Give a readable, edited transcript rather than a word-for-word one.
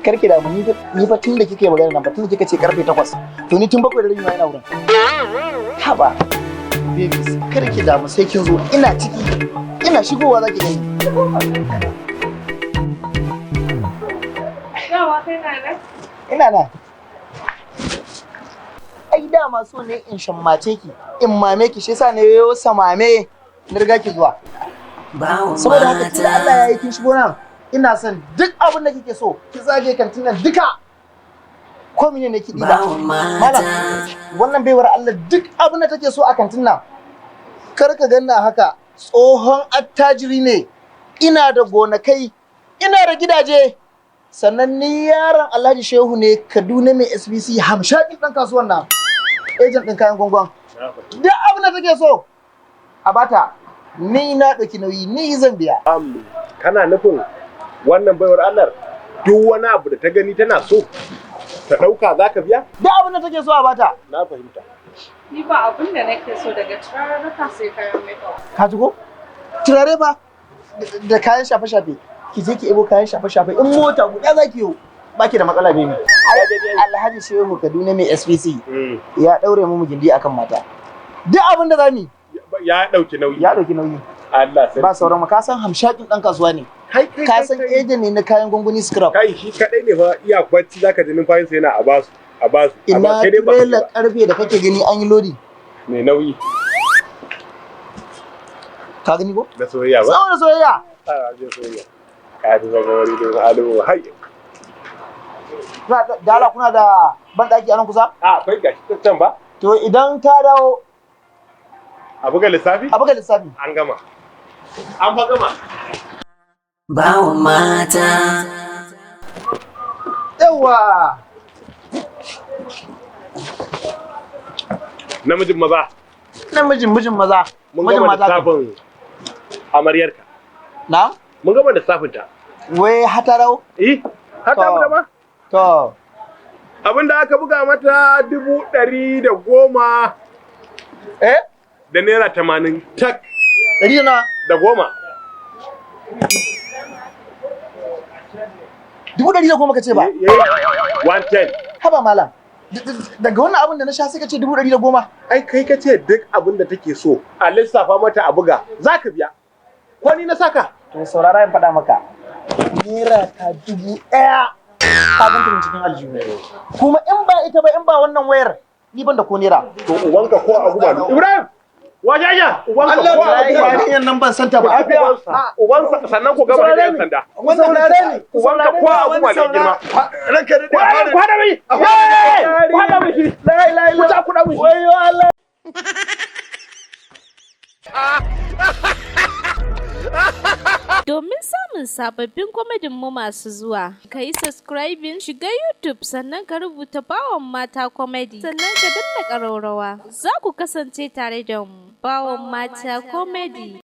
Karki da ni fa tun da kike magana nan, fa tun da kika ce karfe 8, to ni tun 7:30 ma ina wurin. Haba babies, karki damu, sai kin zo ina ciki, ina shigowa zaki gani. Dama kai na nan? Ina nan. Ai dama so ne in shammace ki, in mame ki, shi yasa ne yo samame na riga ki zuwa. Saboda haka tunda Allah ya yi kin shigo nan, ina son duk abin da kike so ki zage kantin nan duka. Ko mene ne ki diba. Malam, wannan baiwar Allah duk abin da take so a kantin nan. Kar ka ganna haka, tsohon attajiri ne. Ina da gonakai, ina da gidaje. Sannan ni yaron Alhaji Shehu ne, Kaduna mai SBC, hamshakin ɗan kasuwan nan. Agent ɗin kayan gwangwan. Duk abin da take so a bata, ni na ɗauki nauyi, ni zan biya. Kana nufin wannan baiwar Allah duk wani abu da ta gani tana so ta ɗauka za ka biya? Duk abin da take so a bata. Na fahimta. Ni ba abin da nake so daga turarruka sai kayan makeup. Ka ji ko? Turare ba da kayan shafe-shafe. Ki je ki ebo kayan shafe-shafe, in mota guda za ki yi, baki da matsala baby. Alhaji Shehu Kaduna mai SPC ya ɗaure mu gindi akan mata. Duk abin da za mu yi. Ya ɗauki nauyi. Ya ɗauki nauyi. Allah sarki. Ba sauran mu, ka san hamshakin ɗan kasuwa ne. Kai kai. Ka san agent ne na kayan gwangwani scrap. Kai shi kadai ne fa iya bacci zaka ji numfashinsa yana a basu a basu. Ina trailer karfe da kake gani an yi lodi. Mai nauyi. Ka gani ko? Da soyayya ba? Saboda soyayya. A je soyayya. Ka ji zama wani da alu hai. Da Allah kuna da banɗaki a nan kusa? A akwai, gashi can ba. To idan ta dawo A buga lissafi? A buga lissafi. An gama. An fa gama. Bawan mata. Yawwa. Namijin maza. Namijin mijin maza. Mun Mijin gama mata kai. lissafin amaryarka. Na? Mun gama lissafin ta. Wai har ta dawo? Eh, har ta To. gama. To. Abinda aka buga mata 110,000. Eh? Da naira 80 tak. Ɗari na? Da goma. 110,000 ka ce ba? Eh, 110. Haba malam. Daga wannan abin da na sha sai ka ce 110,000. Ai kai ka ce duk abin da take so a lissafa mata a buga za ka biya. Ko ni na saka? To saurara in faɗa maka. Naira ta 1,000. Ka ganta min cikin aljihu. Kuma in ba ita ba, in ba wannan wayar, ni ban da ko naira. To ubanka ko a guba. Ibrahim! Wajaja! Ubanka Allah ko a ya guba. Yarinyar nan ban santa ba. Ubansa, ubansa sannan ku gama da yan sanda. Saurare ni. Ubanka ko a guba da girma. Ranka da Kwada mai! Kwada mai shi! La ilaha Ku ta kuɗa mai shi! Wayyo Allah. Domin samun sababbin kwamedin mu masu zuwa, ka yi subscribing, shiga YouTube, sannan ka rubuta Bawan Mata Comedy, sannan ka danna ƙaraurawa. Za ku kasance tare da mu, Bawan Mata Comedy.